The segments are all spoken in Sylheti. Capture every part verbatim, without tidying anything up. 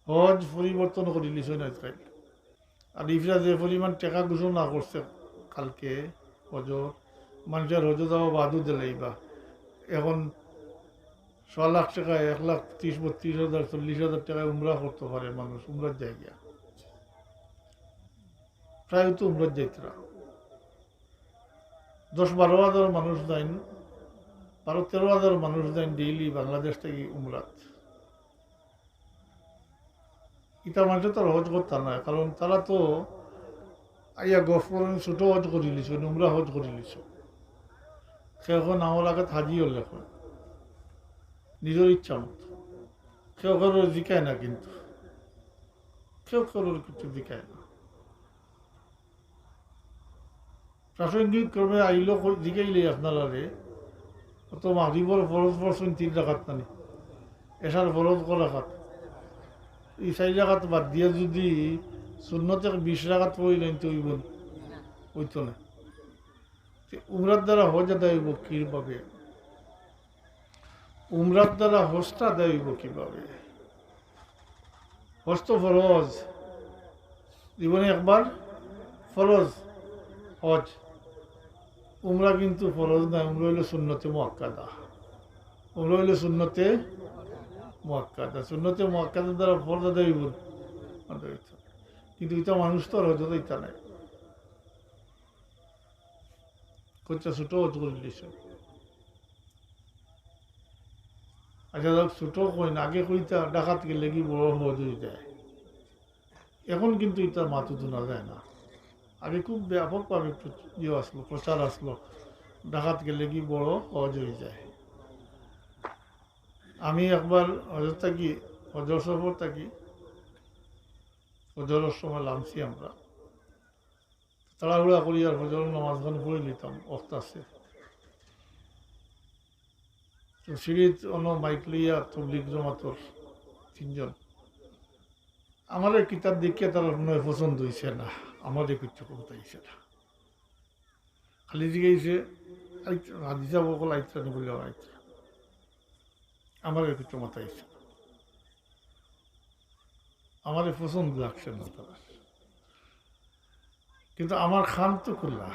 হজ পরিবর্তন করিলিছইন আইজকাইল। আর ইফরা যে পরিমাণ টেকা ঘোষণা করছে কালকে হজর, মানষর হজো যাওয়া বাদও দিলাইবা। এখন সোয়া লাখ টেকায়, এক লাখ ত্রিশ, বত্রিশ হাজার, চল্লিশ হাজার টেকায় উমরা করতো পারে মানুষ, উমরাত যায় গিয়া। প্রায় তো উমরাত যাইতরা। দশ বারো হাজার মানুষ যাইন, বারো তেরো হাজার মানুষ যাইন ডেইলি বাংলাদেশ থাকি উমরাত। ইতা মানষে তো আর হজ করতা নায়, কারণ তারা তো আইয়া গফ করইন, ছোট হজ করিলিছইন, উমরা হজ করিলিছইন। কেউ কেউ নামর আগে হাজি অইলে কয়, নিজর ইচ্ছা মতো। কেউ কেউরে জিকায় না, কিন্তু কেউ কেউরে কিছু জিকায় না। প্রাসঙ্গিক ক্রমে আইলো কই-, জিকাইলে আপনারারে, অত মাগরিবর ফরজ পড়ছইন তিন রাকাত নানি, এশার ফরজ কয় রাকাত, ই চাইর রাকাত বাদ দিয়া যুদি সুন্নতে বিশ রাকাত পড়িলাইন, তে অইবো নি? অইতো না। তে উমরার দ্বারা হজ আদায় অইবো কিভাবে? উমরার দ্বারা হজটা আদায় অইবো কিভাবে? হজ তো ফরজ, জীবনে একবার ফরজ হজ। উমরা কিন্তু ফরজ নায়, উমরা অইলো সুন্নতে মুআক্কাদা। উমরা অইলো সুন্নতে মুআক্কাদা। সুন্নতে মুআক্কাদার দ্বারা ফরজ আদায় অইবো, আদায় অইতো। কিন্তু ইতা মানুষ তো আর হজো যাইতা নায়। কইতা ছোট হজ করিলিছইন। আচ্ছা, যাক, ছোট কইন, আগে কইতা ঢাকাত গেলেগি বড় হজ অইযায়। এখন কিন্তু ইতা মাতো হুনা যায় না। আগে খুব ব্যাপকভাবে একটু ইয়ে আছলো, প্রচার আছলো, ঢাকাত গেলেগি বড় হজ অইযায়। আমি একবার হজর থাকি, হজর সফর থাকি, হজরর সময় লামছি আমরা। তাড়াহুড়া করি আর ফজরর নামাজ খান পড়ি নিতাম, অক্ত আছে। তো সিঁড়িত অনো মাইক লইয়া তবলিগ জমাতর তিনজন। আমারে কিতা দেখিয়া তারার মনে হয় পছন্দ অইছে না, আমারে কিচ্ছু কইতা অইছে না। খালি জিগাইছে, "আইত-, হাজি সাব অকল আইতরা নি?" বললে, "আইতরা।" আমারে কিচ্ছু মাতাইছে না। আমারে পছন্দ লাগছে না তারার। কিন্তু আমার খান তো খুলা।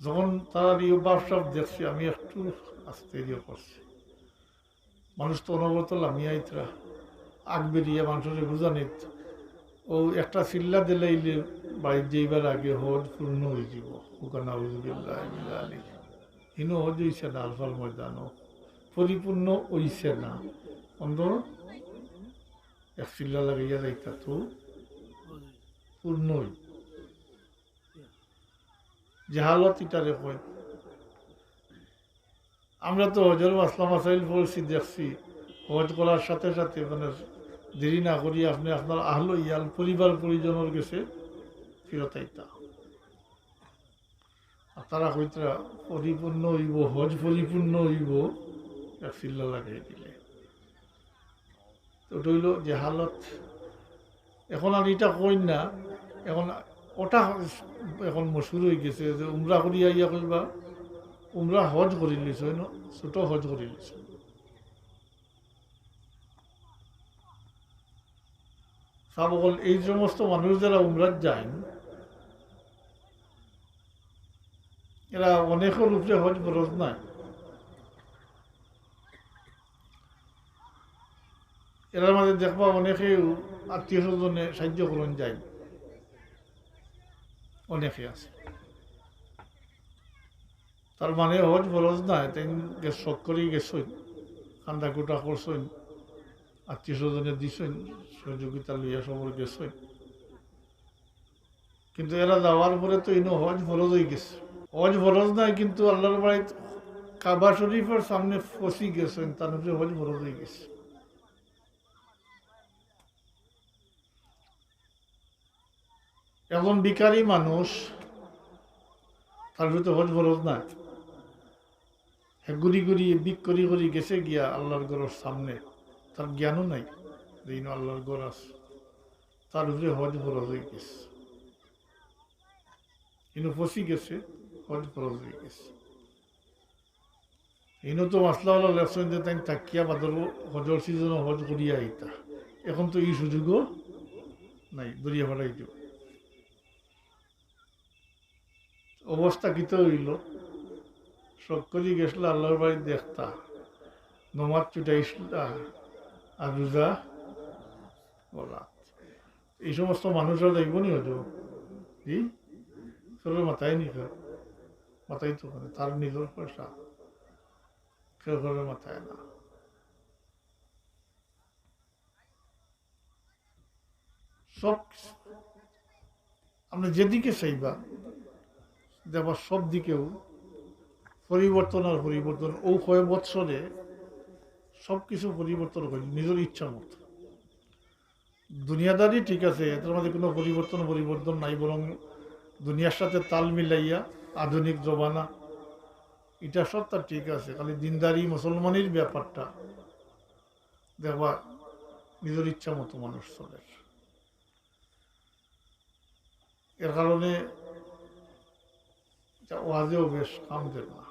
যখন তারার এই ভাবসাব দেখছি, আমি একটু আস্তে ইয়ে করছি। মানুষ তো অনবরত লামিয়া আইতরা, আগ বেরিয়া মানষরে বুঝানিত। ও একটা চিল্লা দিলাইলে বাড়িত যাইবার আগে হজ পূর্ণ অইযিবো। ওখানে আউযুবিল্লাহি মিন জালিক। ইনো হজ অইছে না, আরফার ময়দানো পরিপূর্ণ অইছে না। অন্তত এক চিল্লা লাগাইয়া যাইতা তো পূর্ণই। জাহালত ইটারে কয়। আমরা তো হজর মাসলা মাসাইল পড়ছি, দেখছি, হজ করার সাথে সাথে মানে দেরি না করি আপনি আপনার আহলো ইয়াল, পরিবার পরিজনের গেছে ফিরত আইতা। আর তারা কইতরা, "পরিপূর্ণ অইবো, হজ পরিপূর্ণ অইবো, এক চিল্লা লাগাই দিলে।" তো ওটা অইলো জাহালত। এখন আর ইটা কইন না, এখন ওটা এখন মশহুর অইগেছে যে উমরা করিয়া আইয়া কইবা, "উমরা হজ করিলিছইন, ছোট হজ করিলিছইন।" সাব অকল, এই সমস্ত মানুষ যারা উমরাত যাইন, এরা অনেকের উপরে হজ ফরজ নায়। এরার মাঝে দেখবা অনেকেউ আত্মীয় স্বজনে সাহায্য করইন যাইন, অনেকে আছে। তার মানে হজ ফরজ নায়, তাইন গেছ-, শখ করি গেছইন, কান্দা-কুটা করছইন, আত্মীয় স্বজনে দিছইন, সহযোগিতা লইয়া সবর গেছইন। কিন্তু এরা যাওয়ার পরে তো ইনো হজ ফরজ অইগেছে। হজ ফরজ নায়, কিন্তু আল্লাহর বাড়িত কাবা শরীফর সামনে ফসি গেছইন, তান উপরে হজ ফরজ অইগেছে। একজন ভিখারি মানুষ, তার উপরে তো হজ ফরজ নায়। হে ঘুরি ঘুরি, ভিক করি করি গেছে গিয়া আল্লাহর ঘরর সামনে, তার জ্ঞানও নাই যে ইনো আল্লাহর ঘর আছে, তার উপরে হজ ফরজ অইগেছে। ইনো ফসি গেছে, হজ ফরজ অইগেছে। ইনো তো মাসলা অলা লেখছইন যে তাইন থাকিয়া বাদর হজর সিজনো হজ করিয়া আইতা। এখন তো ই সুযোগও নাই, দরিয়া ফাটাই দিব। অবস্থা কিতা অইল? শখ করি গেছলা আল্লাহর বাড়ি দেখতা, নমাজ ছুটাইছলা, আর রোজা বলা। এই সমস্ত মানুষ আর দেখব নি হয়তো? জি? চলো মাথায় নি কেউ। মাথায় তো করে, তার নিজের পয়সা। কেউ করে মাথায় না। সব কিছু। আপনি যেদিকে চাইবা, দেখবা সব দিকেও পরিবর্তন আর পরিবর্তন। ও কয় বৎসরে সব কিছু পরিবর্তন করে নিজের ইচ্ছা মতো। দুনিয়াদারি ঠিক আছে, এটার মধ্যে কোনো পরিবর্তন, পরিবর্তন নাই, বরং দুনিয়ার সাথে তাল মিলাইয়া আধুনিক জমানা, এটা সব তার ঠিক আছে। খালি দিনদারি মুসলমানের ব্যাপারটা দেখবা নিজের ইচ্ছা মতো মানুষ চলে। এর কারণে এটা ওয়াজেও বেশ কাম দেয় না।